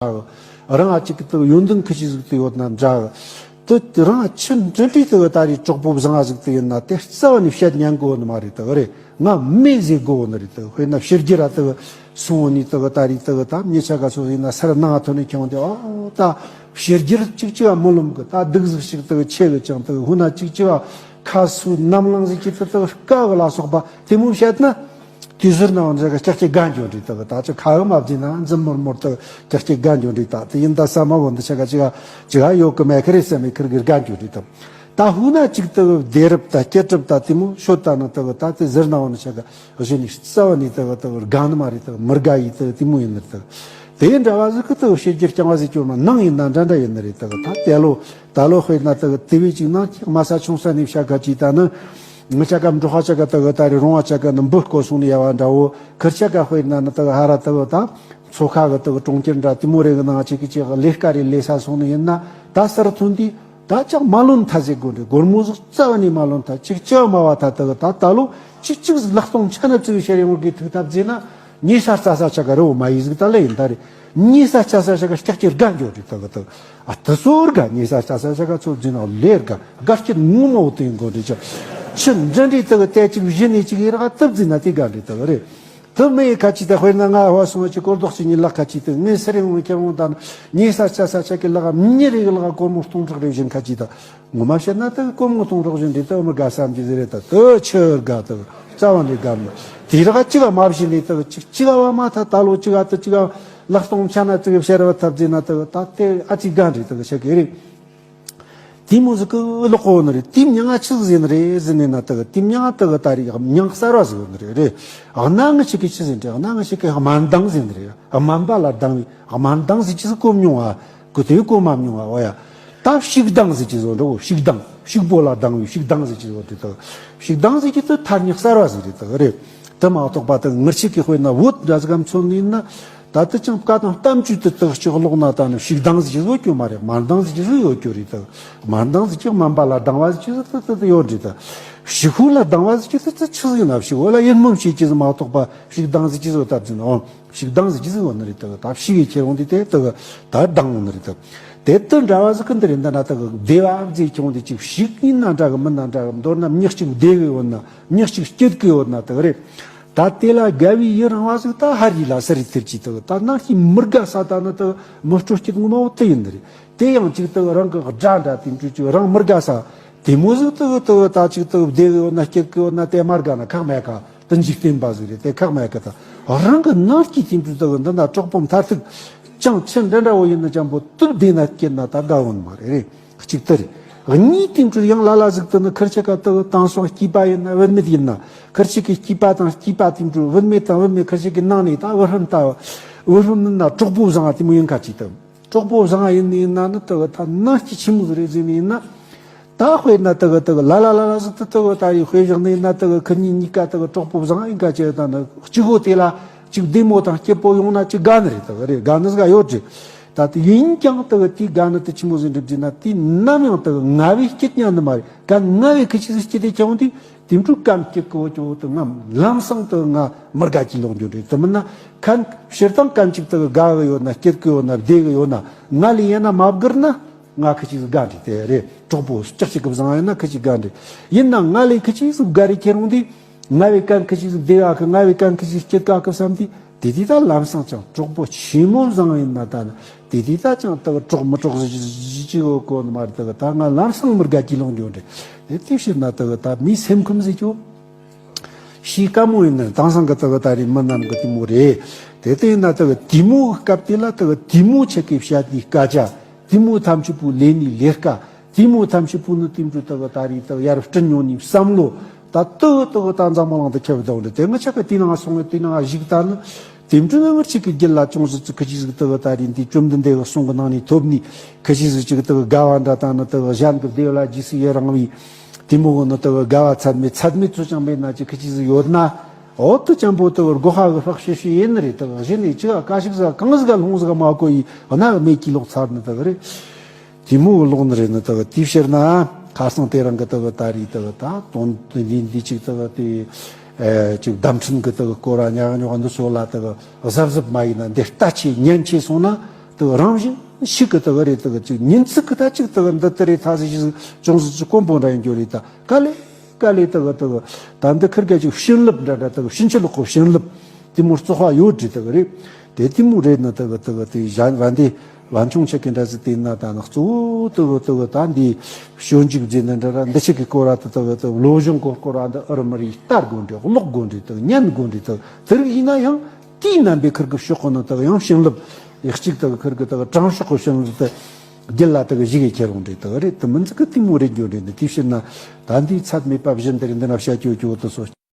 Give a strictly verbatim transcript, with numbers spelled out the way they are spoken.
འདྲ་གི། རང་ཨ་ཅིག་གི་དག་ཡོན་ཏན་ཁི་ཆི་ཟིག་དུ་ཡོད་ན་འདྲ་གི། དུ་རང་ཨ་ཆི་འདྲི་འདྲི་དག་ད་རེས་གྲོགས་པོ་བཟང་ཨ་ཟིག་དུ་ཡིན་ན་དེ་རྩ་བ་ནས་བཤད་ཉན་གོ་ནི་མ་རེད་དག་རེད། ང་མེད་ཟེར་གོ་ནི་རེད་དག་དཔེར་ན་ཕྱི་རྒྱལ་ར་དག་སོང་ནི་དག་ད་རེས་དག་ད་མྱི་ཆ་ག་ཚོ་ཡིན་ན་སར་ནང་ཐོན་ནས་ཁྱོང་དེ་ཨོ་ད་ཕྱི་རྒྱལ་ཅིག་ཅིག་ཨ་མི་ལོམ་གི་ད་སྡུག་ཟིག་ཞིག་དག་ཆེ་གི་ཅང་དག་ཧུ་ན་ཅིག་ཅིག་ཨ་ཁ་སུ་ནམ་ལངས་ཟིག་གི་དག་དག་དཀའ་གི་ལ་སོགས་པ་དེ་མོ་བཤད་ན། དེ་ཟུར་ན་འོན་ཟེར་གི་ཀྱག་ཀྱག་དགའ་འགྱོ་འདྲི་དག་ད་ཅི་ཁ་གི་མ་བརྫི་ན་འཛིན་མོར་མོར་དག་ཀྱག་ཀྱག་དགའ་འགྱོ་འདྲི་ད་དེ་ཡིན་ད་ས་མ་བོ་འདི་ཆ་ག་ཅི་ག་ཅི་ག་ཡོད་གི་མེད་གི་རེད་བསམ་མེད་ཁིར་གི་དགའ་འགྱོ་འདྲི་དག་ད་ཧུ་ན་ཅིག་དག་བདེ་རབ་ད་སྐྱེ་གྲབ་ད་དེ་མོ་ཤོད་ད་ན་དག་ད་དེ་ཟུར་ན་འོན་ཆ་ག་གཞི་ནས་རྩ་བ་ནས་དག་དག་དགའ་ནི་མ་རེད་དག་མི་དགའ་ཡི་དག་དེ་མོ་ཡིན་ནི་རེད་དག་དེ་འདྲ་བ་ཟིག་གི་དག་ཕྱི་རྒྱལ་རྐྱང་བ་ཟིག་སྐྱོར་ན་ནང་ཡིན་ན་འདྲ་འདྲ་ཡིན་ནི་རེད་དག་ད་དེ་ལོ་ད་ལོ་དཔེར་ན་དག་དེ་བས་ཅིག་ནང་ཅིག་དམའ་ས་ཆུང་ས་ནས་བཤད་ག་ཅིག་ད་ནི། ངི་ཆ་ག་འབྲོག་ཁ་ཆ་ག་དག་ད་རེ་རོང་བ་ཆ་ག་ནི་འབུ་བརྐོ་སོང་ནི་ཡ་བ་འདྲ་བོ་ཁིར་ཆ་ག་དཔེར་ན་ནི་དག་ཧ་ར་དག་ད་མཚོ་ཁ་གི་དག་གྲོང་ཁྱེར་འདྲ་དེ་མོ་རེ་གི་ནང་ཅིག་གི་ཅིག་ལས་ཀ་རེ་ལས་ས་སོང་ནི་ཡིན་ན་ད་སར་ཐོན་དུས་ད་ཅང་མ་ལོན་ཐ་ཟེར་དགོས་འདྲི་སྒོར་མོ་ཟིག་རྩ་བ་ནས་མ་ལོན་ཐ་ཅིག་ཅི་མ་བ་ཐ་དག་ད་ད་ལོ་ཅིག་ཅིག་ཟིག་ལག་སྟོང་ཆ་ན་བཙུགས་ཤར་ཡོང་གི་ཐུག་ཐབས་ཟེར་ན། ཉེ་ས་རྩ་ས་ཆ་ག་རི་བོ་མ་ཡིས་ཟིག་ད་ལེ་ཡིན་ད་རེ། ཉེ་ས་རྩ་ས་ཆ་ག་སྐྱག་ཀྱི་དགའ་འགྱོ་རི་ད་ག་ད། ཨ་ད་སོ་དགའ་ཉེ་ས་རྩ་ས་ཆ་ག་ཚོ་འཛིན་ན་ལེ་དགའ་དགའ་སྐྱིད་ངོ་མ་བོ་དེ་ཡིན་གོ་རི་ཅག་ཆི་འདྲ་འདྲི་ད་ག་ཏེ་ཅིག་གཞི་ནས་ཅིག་ཡིན་ར་ད་འཛིན་ན་དེ་དགའ་རི་ད་ག་རེ། ད་མེ་ཁ་ཅིག་ད་དཔེར་ན་ང་བ་སོང་ཅིག་སྐོར་ལྡོག་ཅིག་ཉིད་ལག་ཁ་ཅིག་ད་ངས་སར་ཡོང་ཁྱེར་འོང་ད་ན་ཉེ་ས་རྩ་ས་ཆ་གི་ལག་མི་རེ་གི་ལག་སྒོར་མོ་སྟོང་ཕྲག་རེ་བཞིན་ཁ་ཅིག་ད། ངོ་མ་བཤད་ན་ད་སྒོར་མོ་སྟོང་ཕྲག་བཞིན་རེད་ད་མི་དགའ་བསམ་གྱི་ཟེར་རེད་ད་ད་ཆི་དགའ་ད་རྩ་བ་ནས་དགའ་མི་དེ་ར་གཅིག་ག་མ་བཞིན་རེད་ད་གཅིག་གཅིག་ག་བ་མ་ཐ་ད་ལོ་གཅིག་ག་ད་གཅིག་ག་ལག་སྟོང་ཆ་ན་གཅིག་ག་བཤད་ར་བ་ཐབས་ཟེར་ན་ད་ད་དེ་ཨ་ཅིག་དགའ་རེད་ད་ཆ་གི་རེད། དེ་མོ་ཟིག་གི་ལོག་གོ་ནི་རེད། དེ་མྱང་ང་ཆི་ཟིག་ཟེར་ནི་རེད་ཟེར་ནས་ན་ད་དེ་མྱང་ང་ད་གི་ད་རེད་མྱང་གསར་བ་ཟིག་ཡོད་ནི་རེད་རེད། གནའ་ངི་ཆི་གི་ཆི་ཟེར་རེད། གནའ་ངི་ཆི་གི་དམར་མདངས་ཟེར་ནི་རེད། དམར་འབའ་ལ་ལྡང་བའི་དམར་མདངས་ཟེར་གྱི་ཟིག་གོ་མྱོང་བ། གོ་དེ་གོ་མ་མྱོང་བ། འོ་ཡ། ད་ཕྱུགས་མདངས་ཟེར་གྱི་ཟིག་འགྲོ་གོ་ཕྱུགས་མདངས་ཕྱུག་པོ་ལ་ལྡང་བའི་ཕྱུགས་མདངས་ཟེར་གྱི་ཟིག་འགྲོ་དེ་ད། ཕྱུགས་མདངས་ཟེར་གྱི་དེ་ཐ་སྙད་གསར་བ་ཟིག་རེད་ད་རེད། དེ་མ་གཏོགས་པ་དེ་ངི་ཆི་གི་དཔེར་ན་བོད་འདྲ་ཟིག་གམ་མཚོན་ནི་ཡིན་ན། ད་ལྟ་ཅང་བཀའ་དང་གཏམ་བརྗོད་དུ་དག་ཅིག་ཀློག་ན་ད་ནི་ཕྱུགས་མདངས་ཟིག་ཡོད་རྒྱུ་མ་རེད། དམར་མདངས་ཟིག་ཡོད་རྒྱུ་རེད་ད། དམར་མདངས་ཟིག་དམར་འབའ་ལ་ལྡང་བ་ཟིག་ད་ད་ད་ཡོད་རེད་ད། ཕྱུག་པོ་ལ་ལྡང་བ་ཟིག་ད་ད་ཆི་ཟིག་ན་ཕྱུག་པོ་ལ་ཡིད་སྨོན་བྱེད་ཀྱི་ཟིག་མ་གཏོགས་པ་ཕྱུགས་མདངས་ཟིག་ཡོད་ད་ཟིན་ཨོ། ཕྱུགས་མདངས་ཟིག་ཡོད་ནི་རེད་ད། ད་ཕྱུག་གི་ཁྱེར་འོང་དེ་དེ་ད་ད་ལྡང་འོང་ནི་རེད་ད། དེ་ད་འདྲ་བ་ཟིག་གི་འདི་རེད་ད་ན་ད་བདེ་བ་ཟིག་ཁྱོང་དེ་ཅིག་ཕྱུག་ཡིན་ན་འདྲ་གི་མིན་ན་འདྲ་གི་མདོར་ན་མྱི་གཅིག་བདེ་གི་ཡོད་ན་མྱི་གཅིག་སྐྱིད་གི་ཡོད་ན་ད་རེད། ད་དེ་ལ་དགའ་བའི་ཡུལ་རིང་བ་ཟིག་ད་ཧ་རི་ལ་ས་རི་ཐིར་གྱིས་དག་ད་ནང་གི་མི་དགའ་ས་ད་ནི་དག་མི་སྤྲོ་སྐྱིད་ངོ་མ་བོ་དེ་ཡིན་ནི་རེད། དེ་ཡང་གཅིག་དག་རང་གི་དགྲ་འདྲ་དེ་འདྲ་ཅིག་རང་མི་དགའ་ས་དེ་མོ་ཟིག་དག་དག་ད་གཅིག་དག་བདེ་གི་ཡོད་ན་སྐྱིད་གི་ཡོད་ན་དེ་མ་དགའ་ན་ཁག་མེད་ཀ་དེ་འཇིག་རྟེན་པ་ཟིག་རེད། དེ་ཁག་མེད་ཀ་ད་རང་གི་ནང་གི་དེ་འདྲ་དག་འདི་ན་གྲོགས་པོ་མཐར་ཐུག་ཅང་ཆི་འདྲ་འདྲ་བོ་ཡིན་ན་ཅང་པོ་དུབ་བདེ་ན་སྐྱིད་ན་ད་དགའ་འོང་མ་རེད་རེད། གཅིག་དེ་རེད། གཉིས་དེ་འཕྲོ་ཡང་ལ་ལ་ཟིག་དེ་ནི་ཁིར་ཆ་ག་དེ་དེང་སང་སྐྱེས་པ་ཡིན་ན་བུད་མེད་ཡིན་ན་ཁིར་ཆ་གི་སྐྱེས་པ་དང་སྐྱེས་པ་དེ་འཕྲོ་བུད་མེད་དང་བུད་མེད་ཁིར་ཆ་གི་ནང་ནས་ད་བུ་ཧྲན་ད་བུ་ཧྲན་ན་གྲོགས་པོ་བཟང་བ་དེ་མོ་ཡིན་ཁ་ཅིག་དེ་གྲོགས་པོ་བཟང་བ་ཡིན་ནི་ཡིན་ན་ནི་དེ་ད་ནང་སྐྱིད་ཆི་མོ་ཟིག་རེད་ཟེར་ནི་ཡིན་ན། ད་དཔེར་ན་དེ་དེ་ལ་ལ་ལ་ལ་ཟིག་དེ་དེ་ད་ཡི་དཔེ་བཞག་ནི་ཡིན་ན་དེ་ཁིར་གཉིས་གཉིས་ཀ་དེ་གྲོགས་པོ་བཟང་བ་ཡིན་ཁ་ཅིག་ད་ནི་གཅིག་གོ་དེ་ལ་གཅིག་བདེ་མོ་དང་སྐྱིད་པོ་ཡོང་ན་གཅིག་དགའ་ནི་རེད། དེ་རེད་དགའ་ནི་ཟིག་ཡོད་རེད། ད་དེ་ཡིན་ཀྱང་དེ་གི་དེའི་དགའ་ནི་དེ་ཆི་མོ་ཟིག་འགྲུབ་ཀྱི་ན་དེ་ནམ་ཡང་དེ་གི་ང་བས་སྐྱིད་ཉན་ནི་མ་རེད། གན་ང་བས་ཁི་ཆི་ཟིག་སྐྱིད་དེ་ཀྱང་དེ་དེ་འཕྲུལ་གན་སྐྱིད་གི་འོ་ཀྱང་དེ་ང་ལམ་སང་དེ་ང་མི་དགའ་གྱི་ལོག་འགྱོ་རེད། དེ་མིན་ན་གན་སྤྱིར་བཏང་གན་ཅིག་དེ་གི་དགའ་གི་ཡོད་ན་སྐྱིད་གི་ཡོད་ན་བདེ་གི་ཡོད་ན་ང་ལས་ཡིན་ན་མ་བསྒུར་ན་ང་ཁི་ཆི་ཟིག་དགའ་འདྲི་དེ་རེད། གྲོགས་པོ་ལྕགས་ཅིག་གི་བཟང་ཡིན་ན་ཁི་ཆི་དགའ་འདྲི་ཡིན་ན་ང་ལས་ཁི་ཆི་ཟིག་དགའ་རེ་ཁྱེར་འོང་དེ། ང་བའི་གན་ཁི་ཆི་ཟིག་བདེ་ག་གི་ང་བའི་གན་ཁི་ཆི་སྐྱིད་ག་གི་བསམ་དུས་དེ་དུས་ད་ལམ་སང་ཅང་གྲོགས་པོ་ཆེ་མོ་བཟང་ཡིན་ན་ད་ནི་དེ་དུས་ད་ཅང་ད་གྲོགས་མི་གྲོགས་ཟིག་ཅི་གོ་གོ་ནི་མ་རེད། ད་ད་ང་ལམ་སང་མི་དགའ་གྱི་ལོང་འགྱོ་འདྲེ་དེ་དེ་ཕྱིར་ན་ད་ད་མི་སེམས་ཁམས་ཟིག་ཅོ་ཤི་དཀའ་མོ་ཡིན་ན་དེང་སང་གི་ད་ད་རེད་མི་རྣམས་གི་དེ་མོ་རེད། དེ་དེ་ཡིན་ན་ད་དེ་མོ་སྐབས་དེ་ལ་ད་དེ་མོ་ཆེ་གི་བཤད་དེ་སྐད་ཆ། དེ་མོ་ཐམས་ཅད་པོ་ལས་ནི་ལས་ཀ། དེ་མོ་ཐམས་ཅད་པོ་ནི་དེ་འཕྲོ་ད་གི་ད་རེས་ད་གི་ཡར་བསྐྲུན་ཡོང་ནི་བསམ་བློ་ད་ཏི་ཏི་གི་ད་འཛམ་བུ་གླིང་དུ་ཁྱབ་བསྡད་འདྲ། དེ་ང་ཆ་གི་དེ་ནང་སོང་ངས་དེ་ནང་བཞུགས་ད་ནི་དེ་འཕྲོ་ན་ང་ཆ་གི་རྒྱུད་ལ་ཅུང་ཟིག་ཙི་ཁི་ཆི་ཟིག་ད་གི་ད་རེས་འདི་བཅོམ་ལྡན་འདས་གི་གསུང་གི་ནང་ནས་ཐོབ་ནི་ཁི་ཆི་ཟིག་ཅིག་ད་གི་དགའ་བ་འདྲ་ད་ནི་ད་གི་གཞན་གི་བདེ་བ་ལ་རྗེས་སུ་ཡི་རང་བའི་དེ་མོ་གི་ནི་ད་གི་དགའ་བ་ཚད་མེད་ཚད་མེད་ཚོ་ཅང་མེད་ན་ཅིག་ཁི་ཆི་ཟིག་ཡོད་ན། འོ་དུ་ཅང་པོ་དུ་སྒོ་ཁ་གི་ཧྲག་ཤེ་ཤེ་ཡིན་ནི་རེད། དུ་གཞི་ནས་ཅི་ག་ཞིག་ཟ་གང་ཟིག་ག་ལྷུང་ཟིག་མ་གོ་ཡི་གནའ་གི་མེད་ཀྱི་ལོག་ཚར་ནི་དུ་རེད། དེ་མོ་གི་ལོག་ནི་རེད་ནི་དུ་དེའི་ཕྱིར་ན་ཁ་སང་དེ་རིང་གི་དུ་ད་རེད་དུ་ད་དོན་འདི་འདི་ཅིག་དུ་དེ་ཅིག་བརྡ་འཕྲིན་གི་དུ་སྐོར་ར་ཉག་ཉོག་འདི་ཚོ་ལ་དུ་གཟབ་གཟབ་མ་ཡིན་ན་འདི་ལྟ་ཆེ་ཉན་ཆེ་སོང་ན། དུ་རང་བཞིན་ཞིག་གི་དུ་རེད། དུ་ཅིག་ཉིན་ཚིག་གི་ད་ཅིག་དུ་འདི་དུ་རེད། ཐ་སི་ཞིག་ཅུང་ཟིག་ཅིག་དཀོན་པོ་འདྲ་ཡིན་རྒྱུ་རེད། ད་ག་ལེ་ག་ལེ་དུ་དུ་ད་འདི་ཁིར་ག་ཅིག་བྱིན་རླབས་འདྲ་འདྲ་དུ་ཕྱིན་ཅི་ལོག་གི་བྱིན་རླབས་དེ་མོ་བཙོག་པ་ཡོད་རེད། དུ་རེད། དེ་དེ་མོ་རེད་ན་དུ་དུ་དེ་གཞན་བན་དེ་བན་ཆུང་ཆ་གི་འདྲ་ཟིག་དེ་ན་ད་ནི་གཙོ་བོ་དུ་དུ་ད་འདི་ཞོད་འཇིགས་མཛད་ནི་འདྲ་ར་འདི་ཆ་གི་སྐོར་ར་དུ་དུ་དུ་བློ་སྦྱོང་སྐོར་སྐོར་ར་འདི་ཨུ་རུ་མི་རིགས་ལྟ་དགོས་འདྲ། ཀློག་དགོས་འདྲ། དུ་ཉན་དགོས་འདྲ། དུ་དེ་རིགས་ཡིན་ན་ཡང་དེའི་རྣམ་པའི་ཁིར་གི་ཕྱོགས་ཁོ་ན་དག་ཡང་བྱིན་རླབས་གཅིག་དག་ཁིར་གི་དག་དྲང་ཕྱོགས་གི་བྱིན་རླབས་དེ་རྒྱུད་ལ་དག་གཞི་གི་ཁྱེར་འོང་འདྲ་དག་རེད། དུ་མི་འཛི་གི་དེ་མོ་རེད་འགྱོ་འདྲ་འདི། དེའི་ཕྱིར་ན་ད་འདིའི་ཚད་མེད་པ་བཞིན་དེ་རེད། འདི་ན་བཤད་རྒྱུ་རྒྱུ་དུ་སོ།